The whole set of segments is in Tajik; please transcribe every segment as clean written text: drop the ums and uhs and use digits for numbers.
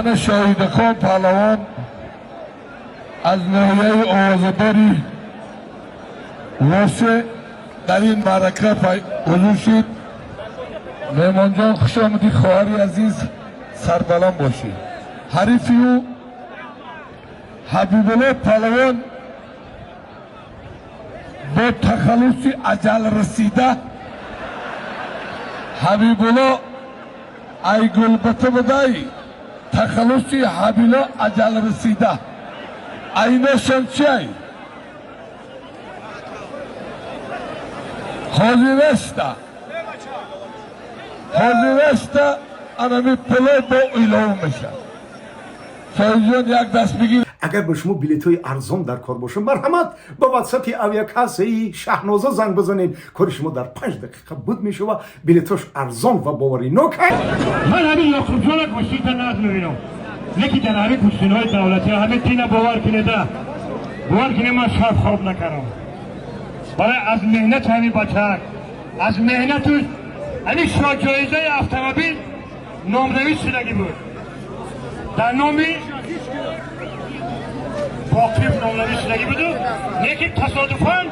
Ана Шоҳидахон паҳлавон аз ноҳияи овозадори Восе дар ин маърака ҳузур шуд. Меҳмонҷон, хуш омадӣ, хоҳари азиз, сарбаланд бошӣ. Ҳарифи ӯ Ҳабибулло паҳлавон бо тахаллуси аҷал расида. Ҳабибулло ай гулбата будай, тахаллуси Ҳабило аҷал расида. Айношон чиай? Ҳозирашта, ҳозирашта, анами пуло бо илова мешавад. Соҳибҷон, як даст бигир. Агар ба шумо билетҳои арзон дар кор бошад, марҳамат, ба ватсапи авиакассаи Шаҳноза занг бизанед. Кори шумо дар 5 дақиқа буд мешава. Билетҳош арзон ва боваринок. Ман ҳамин Ёқубҷона гӯштита нағз мебинам, лекин дар ҳамин гӯштинҳои давлатӣ ҳамин тина бовар кунеда, бовар куне, ман шаб хоб накардам. Барои аз меҳнати ҳамин бачаак, аз меҳнату ҳамин шоҳҷоизаи автомобил номнавис шудагӣ буд, дар номи Боқиев номнавис шудагӣ буду, лекин тасодуфан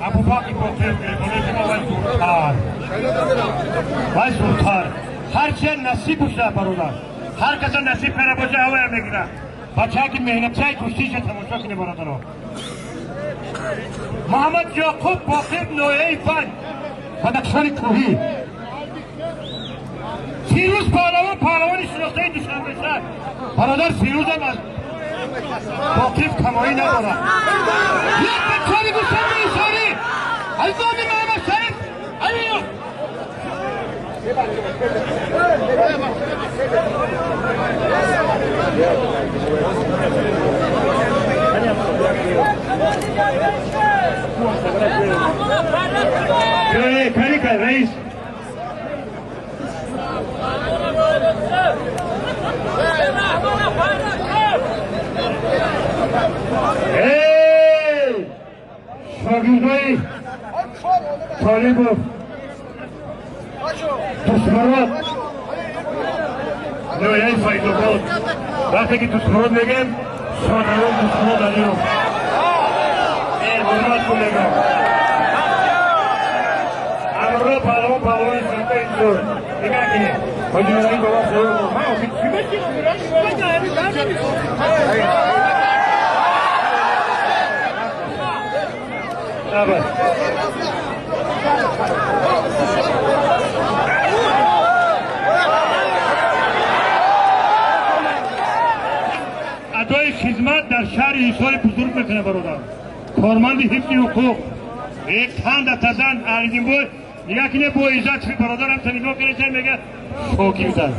Абубакр Боқиев гирифт. Вай зуртар, вай зуртар. Ҳарчи насиб боша, бародар, ҳар каса насиб кара боша, ҳавая мегира. Бачаки меҳнатчаи гӯштиша тамошо кунӣ, бародаро. Муҳаммад Ёқуб Боқиев, ноҳияи Ванҷ, Бадахшони кӯҳӣ. Фирӯз паҳлавон, паҳлавони шинохтаи Душанбешаҳр. Бародар, Фирӯзам аз Боқиев камоӣ надорад. Як бачари гӯшанби исорӣ аз номи Муҳаммад Шариф Алиев. Карика, раис. Эй! Шогирдои Толибов Дусмурод, ноҳияи Файзобод. Вақте ки Дусмурод мегем, шодарон Дусмурод Алиев. Ҳурмат кун, мегам. Амрулло паҳлавон, паҳлавони шинохтаи инсур. Нигоҳ кунед. Ҳоҷи бобо, худо. Ман охи чӣ мешинам? Давай. Адои хизмат дар шаҳри Ҳисори бузург мекунад, бародар. Корманди ҳифзи ҳуқуқ. Як танда тазан арзимбой. Нигоҳ кунед, бо иззат бародарам та нигоҳ кунед, мега шокирдан.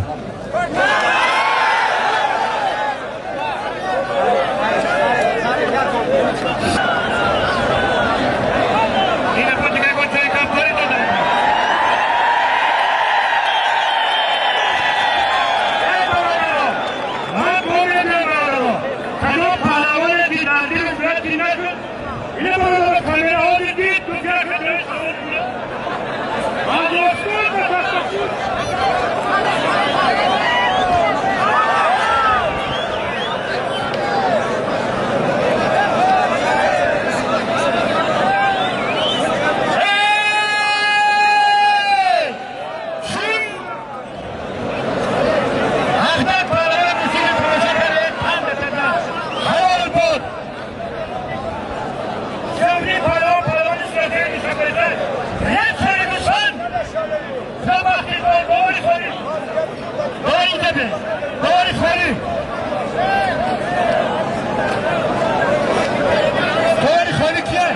Ина бо дигар бо чой кампори додам. Ман помню, бародаро, кадом паҳлавоне ки дар дили сурати нашуд, ина бародаро, камераҳо дидид, ду кадои савол кунад. Аллоҳ. Ахмад паҳлавон мусиқи тамошо кардед, панда тазан. Ҳол буд. Шаври паҳлавон, паҳлавони шинохтаи Душанбешаҳр. Як шари гӯсон. Сабақи бовари хори. Бовари тебе. Бовари хори. Бовари хори кие?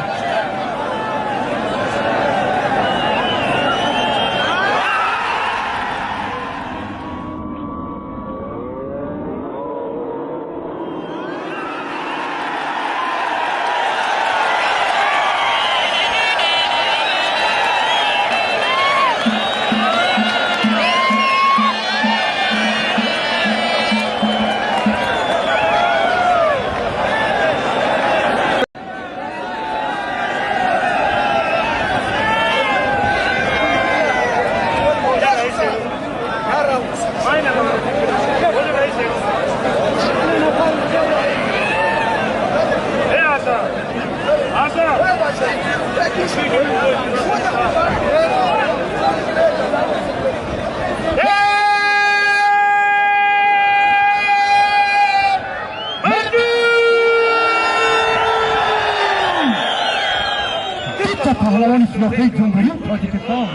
Тоҷикистон.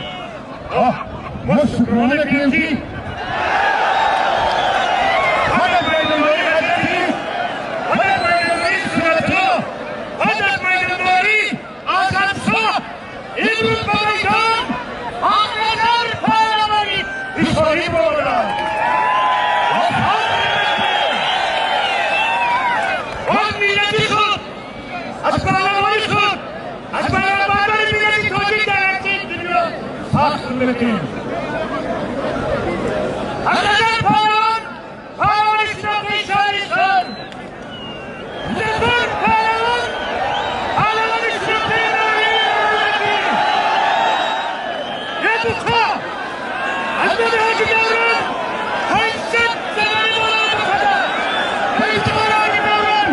Мо шукрона мекунем, ки баъд аз майдондорӣ, баъд аз майдондории суратҳо, баъд аз майдондорӣ аз ҳабсҳо, имрӯз ба майдон анқадар паҳлавони ишғолӣ баромаданд. Аз миллати худ, аз паҳлавони худ, аз паҳлавони миллати тоҷик дар арсаи дунё фахр мекунем. Анқадар паҳлавон, паҳлавони шинохтаи шаҳри Исфаҳон, Зафар паҳлавон, паҳлавони шинохтаи ноҳияи Рӯдакӣ, Ябуха аз номи Ҳоҷи Даврон 500 сомонӣ боло бахада ба ифтихори Ҳоҷи Даврон.